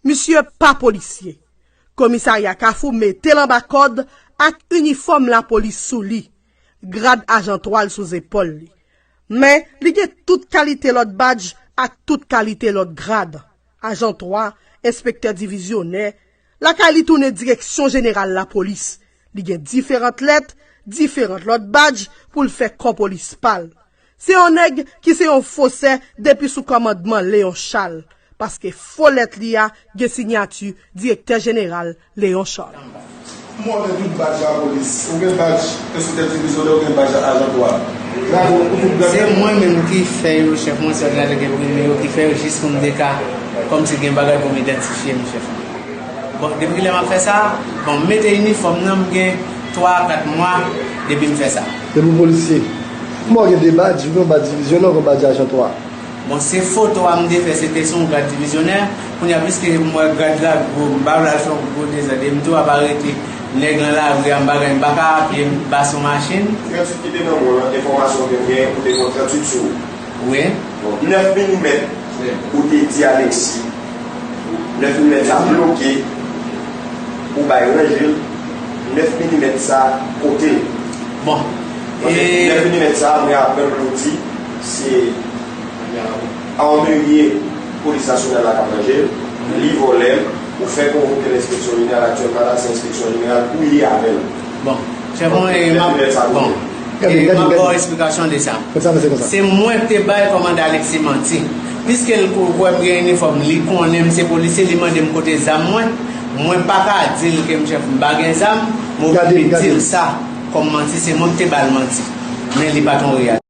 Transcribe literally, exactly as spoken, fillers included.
Misye pa polisye. Komisarya Kafou mete l anba kòd ak inifòm lapolis sou li. Grad ajan twa l sou zepòl li. Men, li gen tout kalite lòt badj ak tout kalite lòt grad. Ajan twa, enspektè divizyonè, lakay li tounen direksyon jeneral lapolis. Li gen diferant lèt, diferant lòt badj pou l fè kò polis pa l. Se yon nèg ki se yon fosè depi sou kòmandman Leon Charles, paske fo lèt li a gen siyati direktè jeneral Leon Charles. Kòman w gen tout badj lapolis? Ou gen badj enspektè divizyonè, ou gen badj ajan twa. Bravo pou tout gad. Se mwen menm ki fè yo, chèf mwen, se òdinatè ki enprime yo ki fè yo, jis pou m te ka, kòmsi gen bagay pou m idantifye m, chèf mwen. Bon, depi kilè m ap fè sa? Bon, m mete inifòm nan, m gen twa a kat mwa depi m fè sa. Depi w polisye. Kòman w gen de badj? Ou gen yon badj divizyonè, ou gen yon badj ajan twa. Bon, se foto a m te fè, se te sou yon grad divizyonè. Kounye a, piske m wè grad la gwo, m pa vle al fè yon gwo dezòd. E m tou ap arete nèg nan lari a, m bagay, m pa ka apiye, m pa sou machin. Tranntuit ki te nan men w lan, enfòmasyon ke m gen, ou te pran tranntuit sou ou. Wi. Bon, nèf milimèt, ou te di Alexis, nèf milimèt sa bloke, ou bay ranje l, nèf milimèt sa kote l? Bon. Paske e nèf milimèt sa, mwen aprann pou di, se a yon merye polis nasyonal la k ap ranje l, li vòlè l, ou fè konvoke l enspeksyon jeneral, aktyèlman la, se enspeksyon jeneral pou ye avè l. Bon, chèf mwen, e m ap, bon, e m ap ba w eksplikasyon de sa. Konsa, konsa, konsa. Se mwen ki te bay kòmandan Alexis manti. Piske l ko-, wè m gen inifòm, li konnen m se polisye, li mande m kote zam mwen. Mwen pa ka di l ke m chèf, m pa gen zam, m oblije di l sa kòm manti, se mwen ki te ba l manti. Men li pa t yon reyalite.